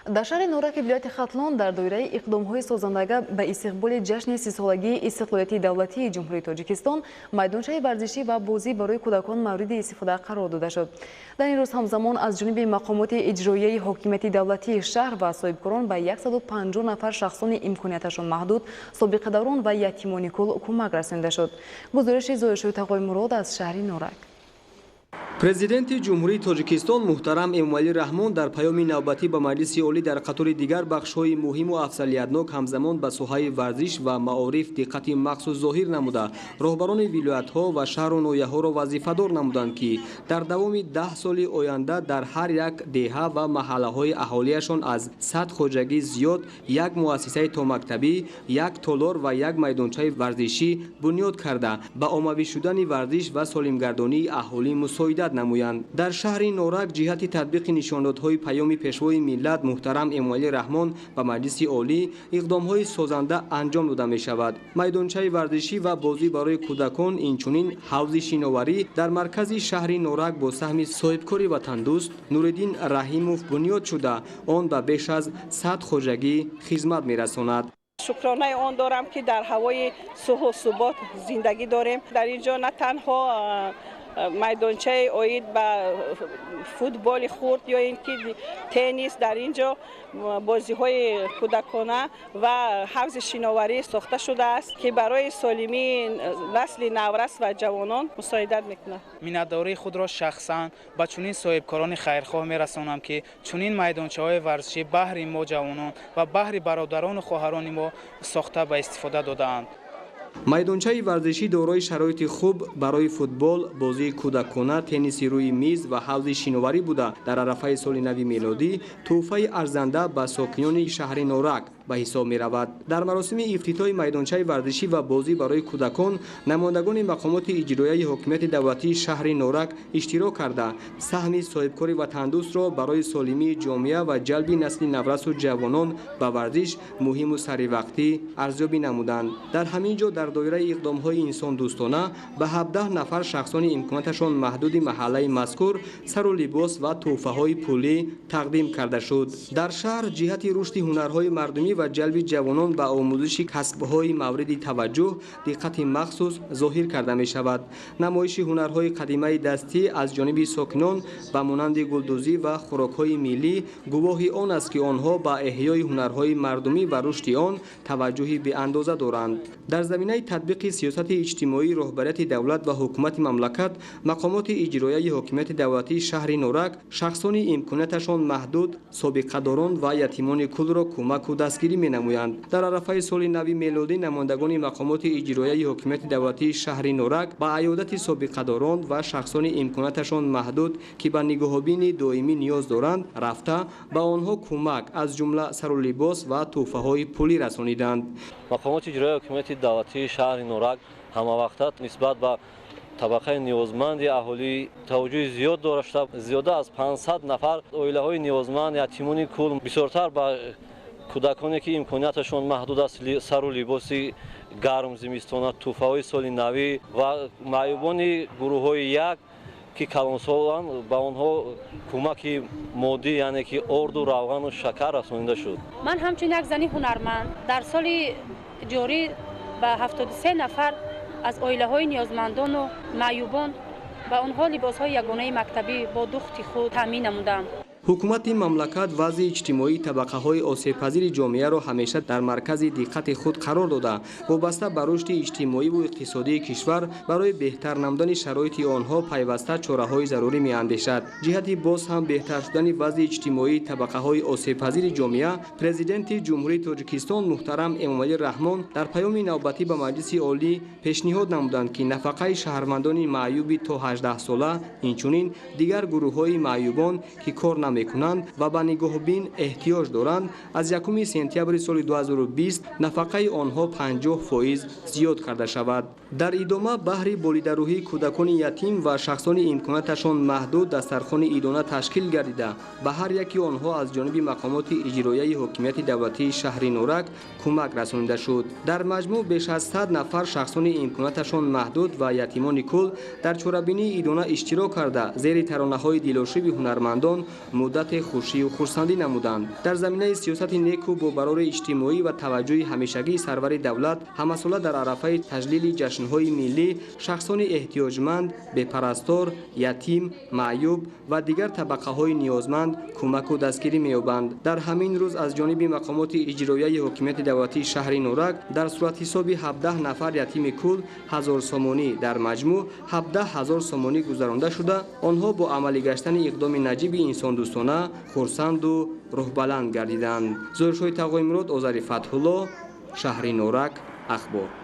Дар шаҳри Нораки вилояти Хатлон дар доираи иқдомҳои созандага ба истиқболи ҷашни 30-солагии истиқлолияти давлатии Ҷумҳурии Тоҷикистон майдончаи варзишӣ ва бозӣ барои кӯдакон мавриди истифода қарор дода шуд. Дар ин рӯз ҳамзамон аз ҷониби мақомоти иҷроияи ҳокимияти давлатии шаҳр ва соҳибкорон ба 150 нафар шахсони имконияташон маҳдуд, собиқадорон ва ятимони кул кӯмак расонида шуд. Гузориши Зоиршоҳи Тағоймурод аз шаҳри Норак. Президенти Ҷумҳурии Тоҷикистон муҳтарам Эмомалӣ Раҳмон дар паёми навбатӣ ба Маҷлиси Олӣ дар қатори дигар бахшҳои муҳиму афзалиятнок ҳамзамон ба соҳаи варзиш ва маориф диққати махсус зоҳир намуда, роҳбарони вилоятҳо ва шаҳру ноҳияҳоро вазифадор намуданд, ки дар давоми 10 соли оянда дар ҳар як деҳа ва маҳаллаҳои аҳолиашон аз 100 хоҷагӣ зиёд як муассисаи томактабӣ, як толор ва як майдончаи варзишӣ бунёд карда, ба оммавӣ шудани варзиш ва солимгардонии аҳолӣ мусоидат намоянд. Дар шаҳри Норак ҷиҳати татбиқи нишондодҳои паёми Пешвои миллат муҳтарам Эмомалӣ Раҳмон ба Маҷлиси Олӣ иқдомҳои созанда анҷом дода мешавад. Майдончаи варзишӣ ва бозӣ барои кӯдакон, инчунин ҳавзи шиноварӣ дар маркази шаҳри Норак бо саҳми соҳибкори ватандӯст Нуриддин Раҳимов бунёд шуда, он ба беш аз 100 хоҷагӣ хизмат мерасонад. Шукронаи он дорам, ки дар ҳавои сулҳу субот зиндагӣ дорем. Дар ин ҷо на танҳо майдончаи оид ба футболи хурд ё ин ки теннис, дар ин ҷо бозиҳои кӯдакона ва ҳавзи шиноварӣ сохта шудааст, ки барои солимии насли наврас ва ҷавонон мусоидат мекунад. Миннатдории худро шахсан ба чунин соҳибкорони хайрхоҳ мерасонам, ки чунин майдончаҳои варзишӣ баҳри мо ҷавонон ва баҳри бародарону хоҳарони мо сохта ба истифода додаанд. Майдончаи варзишӣ дорои шароити хуб барои футбол, бозии кӯдакона, тенниси рӯи миз ва ҳавзи шиноварӣ буда, дар арафаи соли нави мелодӣ тӯҳфаи арзанда ба сокинони шаҳри Норак ба ҳисоб меравад. Дар маросими ифтитоҳи майдончаи варзишӣ ва бозӣ барои кӯдакон намояндагони мақомоти иҷроияи ҳокимияти давлатии шаҳри Норак иштирок карда, саҳми соҳибкори ватандӯстро барои солимии ҷомеа ва ҷалби насли наврасу ҷавонон ба варзиш муҳиму саривақтӣ арзёбӣ намуданд. Дар ҳамин ҷо дар доираи иқдомҳои инсондӯстона ба 17 нафар шахсони имконоташон маҳдуди маҳаллаи мазкур сару либос ва тӯҳфаҳои пулӣ тақдим карда шуд. Дар шаҳр ҷиҳати рушди ҳунарҳои мардумӣ ва ҷалби ҷавонон ба омӯзиши касбҳои мавриди таваҷҷӯҳ диққати махсус зоҳир карда мешавад. Намоиши ҳунарҳои қадимаи дастӣ аз ҷониби сокинон ба монанди гулдӯзӣ ва хӯрокҳои миллӣ гувоҳи он аст, ки онҳо ба эҳёи ҳунарҳои мардумӣ ва рушди он таваҷҷӯҳи беандоза доранд. Дар заминаи татбиқи сиёсати иҷтимоии роҳбарияти давлат ва ҳукумати мамлакат, мақомоти иҷроияи ҳокимияти давлатии шаҳри Норак шахсони имконияташон маҳдуд, собиқадорон ва ятимони кулро кӯмаку дастгирӣ менамоянд. Дар арафаи соли нави мелодӣ намояндагони мақомоти иҷроияи ҳокимияти давлатии шаҳри Норак ба аёдати собиқадорон ва шахсони имконияташон маҳдуд, ки ба нигоҳубини доимӣ ниёз доранд, рафта, ба онҳо кӯмак, аз ҷумла сару либос ва тӯҳфаҳои пулӣ расониданд. Мақомоти иҷроияи ҳокимияти давлатии шаҳри Норак ҳамавақта нисбат ба табақаи ниёзманди аҳолӣ таваҷҷӯҳи зиёд дошта, зиёда аз 500 нафар оилаҳои ниёзманд, ятимони кул, бисёртар ба кӯдаконе, ки имконияташон маҳдуд аст, сару либоси гарм зимистона, тӯҳфаҳои соли навӣ ва маъюбони гурӯҳҳои як, ки калонсоланд, ба онҳо кӯмаки моддӣ, яъне ки орду, равғану шакар расонида шуд. Ман ҳамчун як зани ҳунарманд дар соли ҷорӣ ба 73 нафар аз оилаҳои ниёзмандону маъюбон ба онҳо либосҳои ягонаи мактабӣ бо духти худ таъмин намудам. Ҳукумати мамлакат вазъи иҷтимоии табақаҳои осебпазири ҷомеаро ҳамеша дар маркази диққати худ қарор дода, вобаста ба рушди иҷтимоиву иқтисодии кишвар барои беҳтар намудани шароити онҳо пайваста чораҳои зарурӣ меандешад. Ҷиҳати боз ҳам беҳтар шудани вазъи иҷтимоии табақаҳои осебпазири ҷомеа Президенти Ҷумҳурии Тоҷикистон муҳтарам Эмомалӣ Раҳмон дар паёми навбатӣ ба Маҷлиси Олӣ пешниҳод намуданд, ки нафақаи шаҳрвандони маъюби то 18 сола, инчунин дигар гурӯҳҳои маъюбон, ки кор намекунанд ва ба нигоҳубин эҳтиёҷ доранд, аз 1 сентябри соли 2020 нафақаи онҳо 50% зиёд карда шавад. Дар идома баҳри болидарӯҳии кӯдакони ятим ва шахсони имконоташон маҳдуд дастархони идона ташкил гардида, ба ҳар яки онҳо аз ҷониби мақомоти иҷроияи ҳокимияти давлатии шаҳри Норак кӯмак расонида шуд. Дар маҷмӯъ беш аз 100 нафар шахсони имконоташон маҳдуд ва ятимони кул дар чорабинии идона иштирок карда, зери таронаҳои дилошиби ҳунармандон Муддате хушию хурсандӣ намуданд. Дар заминаи сиёсати неку бо барори иҷтимоӣ ва таваҷҷӯҳи ҳамешагии сарвари давлат, ҳамасола дар арафаи таҷлили ҷашнҳои миллӣ шахсони эҳтиёҷманд, бепарастор, ятим, маъюб ва дигар табақаҳои ниёзманд кӯмаку дастгирӣ меёбанд. Дар ҳамин рӯз аз ҷониби мақомоти иҷроияи ҳокимияти давлатии шаҳри Норак дар суратҳисоби 17 нафар ятими кул 1000 сомонӣ, дар маҷмӯъ 17 000 сомонӣ гузаронда шуда, онҳо бо амалӣ гаштани иқдоми наҷиби инсондӯстона хурсанду рӯҳбаланд гардиданд. Зоҳиршоҳи Тағоимурод, Озари Фатҳулло, шаҳри Норак, Ахбор.